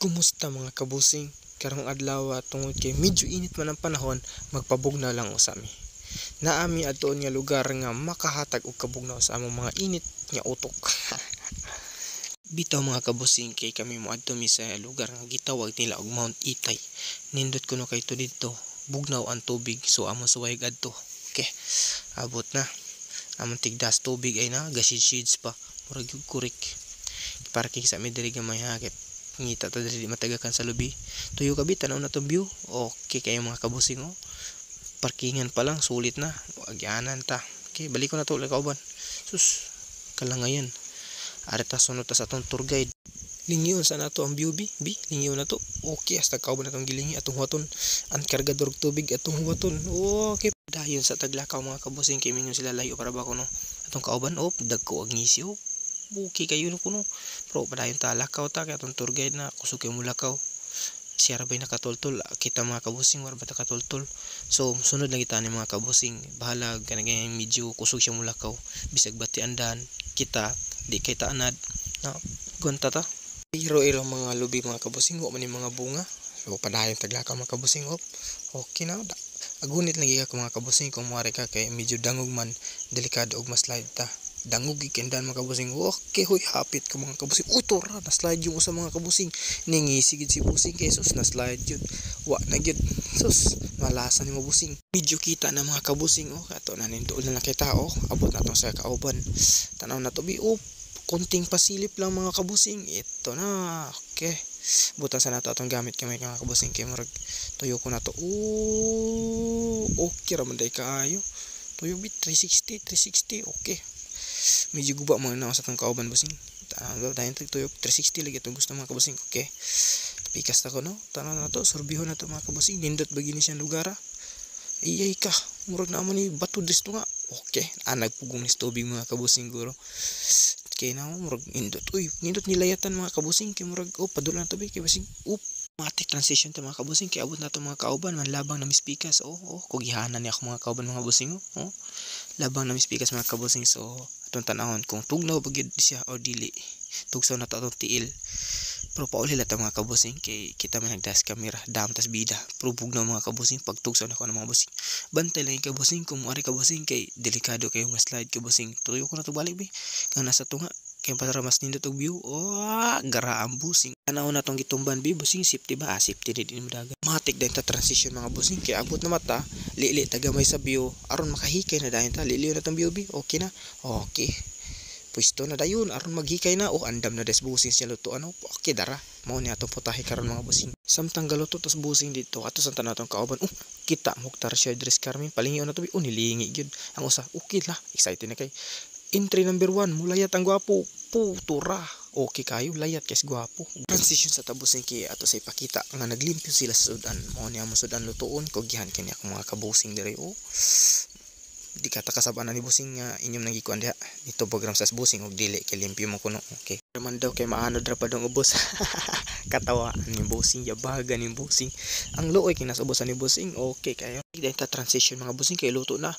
Kumusta, mga kabusing? Karong adlaw, tungod kay medyo init man ang panahon, magpabugnaw lang usa mi. Naa mi adtuon nga lugar nga makahatag og kabugnaw sa among mga init nga utok. Bitaw, mga kabusing, kay kami moadto mi sa lugar nga gitawag nila og Mount Itay. Nindot kuno kayto didto, bugnaw ang tubig, so among suway adto. Okay, abot na. Among tigdas tubig ay na gasid-sids pa. Murag yung kurik. Parking sa mi diri gamay ha kay ngita ta diri, di matagakan sa lubi. Tuyo ka bi, tan-aw na tong view. Okay kayo, mga kabusing, oh. Parkingan pa lang sulit na. Agyanan ta. Okay, balik ko na to kauban. Sus, kalangayan. Ari ta, sunod ta sa atong tour guide. Lingyon sa nato ang view bi, bi, lingyon na to. Okay, hasta kauban atong gilingi atong huwaton. Ang kargador og tubig atong huwaton. Okay. Dayon sa taglakaw, mga kabusing, kay mingon sila layo para ba kuno. Atong kauban, oh, dagko ang ngisi, oh. Okay kayo no kuno. Pero padayon ta, lakaw ta kay atong tour guide na kusog kay mulakaw. Siya ra bay nakatultol, kita mga kabusing wala ba ta katultol. So sunod lang kita ni mga kabusing. Bahala kanang medyo kusog siya mulakaw. Bisag bati andan kita di kay taanad na gunta ta. Pero ilang mga lubi, mga kabusing, wa man ni mga bunga. So padayon taglakaw, mga kabusing, oh. Okay na. Agunit lang ka, mga kabusing, kung muari ka kay medyo dangog man, delikado og ma-slide ta. Dangog gikendan, mga kabusing. Okay, hoy, hapit ka, mga kabusing. Uy, tora, na-slide yung usa, mga kabusing. Ningisi gid si busing kay sus, na-slide yun. Wa na gyud. Sus, malasa ni mo, busing. Medyo kita na, mga kabusing, oh. Kato na nindool na kita, oh. Abot na to sa kauban. Tanaw na to bi, oh. Konting pasilip lang, mga kabusing. Ito na. Okay. Butan sa nato atong gamit kamay, mga kabusing, kay murag tuyo ko na to. Oh, okay ra man day kaayo. Tuyo bit 360 360, okay. Medyo guba mga na sa atong kauban, busing. Tanaw tayo tuyo 360 lagi itong gusto, mga kabusing. Okay. Pikas ta ko no. Tanaw na to, sorbihon na to, mga kabusing. Nindot ba gini siyang lugar, ah? Iyay ka. Murag na mo ni bato disto nga. Okay. Ah, nagpugong ni tubig, mga kabusing, guro. Kay na murag nindot. Uy, nindot nilayatan, mga kabusing, kay murag oh padula na tubig kay basing. Up, matik transition ta, mga kabusing, kay abot na to mga kauban man labang na mispikas, oh, kugihanan ni ako mga kauban, mga busing, oh. Labang na mispikas, mga kabusing, so atong tanahon kung tugnaw ba gyud siya o dili. Tugsaw na to atong tiil. Pero pauli lang ta, mga kabusing, kay kita man nagdas kamera, dam tas bida. Pero bugnaw, mga kabusing, pag tugsaw na ko ng mga busing. Bantay lang yung kabusing kung muari kabusing kay delikado kayo mas slide, kabusing. Tuyo ko na to balik bi. Kang nasa tunga kay para mas nindot og view. Oh, gara ang busing. Tanaw na tong gitumban bi, busing, safety ba? Ah, safety di din mo dagan. Matik din ta transition, mga busing, kay abot na mata, lili tagamay sa view aron makahikay na dayon ta. Lili na tong view bi. Okay na. Okay. Pwesto na dayon aron maghikay na, oh, andam na des busing siya luto ano. Okay dara. Mao ni atong putahe karon, mga busing. Samtang galuto tas busing dito ato sa tanan atong kauban. Oh, kita muktar siya dress Carmen palingi na to bi. Oh, nilingi gyud. Ang usa okay lah, excited na kay entry number 1 mulayat ang gwapo. Putura. Okay kayo, layat kay gwapo. Transition sa tabusing kay ato sa ipakita nga naglimpyo sila sa sudan. Mao ni among sudan lutuon ko gihan kini akong mga kabusing diri, oh. Di ka ta kasab ni busing nga inyong nagikuan diha dito program sa busing og dili kay limpyo mo kuno. Okay man daw kay maanod ra pa dong ubos. Katawaan ni busing, yabaga ni busing, ang luoy kay nasa ubosan ni busing. Okay kayo. Dahil ta transition, mga busing, kay luto na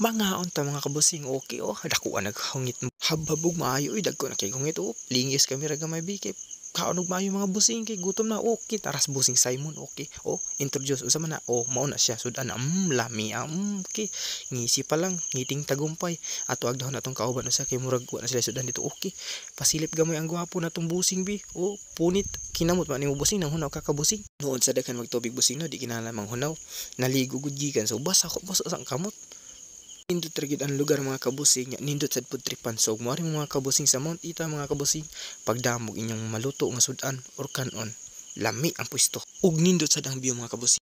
mga unta, mga kabusing. Okay, oh, dakuan naghungit habhabog maayo, oy, dagko na kay hungit, oh. Lingis kami ra gamay bi kay kaon og maayo, mga busing, kay gutom na. Okay, taras busing Simon. Okay, oh, introduce unsa man na, oh, mao na siya sudan, lami, ah, okay, ngisi pa lang ngiting tagumpay. Ato agdahon atong kauban usa kay murag wa na sila sudan dito. Okay, pasilip gamay ang gwapo na tong busing bi, oh. Punit kinamot man nimo, busing, nang hunaw ka kabusing. Noon sa daghan magtubig, busing, no, di kinahanglan manghunaw, naligo gud gikan, so basa ko basa sa kamot. Nindot ra gyud ang lugar, mga kabusing, nindot sad pud tripan. So moari mo, mga kabusing, sa Mount Ita, mga kabusing, pagdamog inyong maluto nga sudan or kanon, lami ang pwesto ug nindot sad ang view, mga kabusing.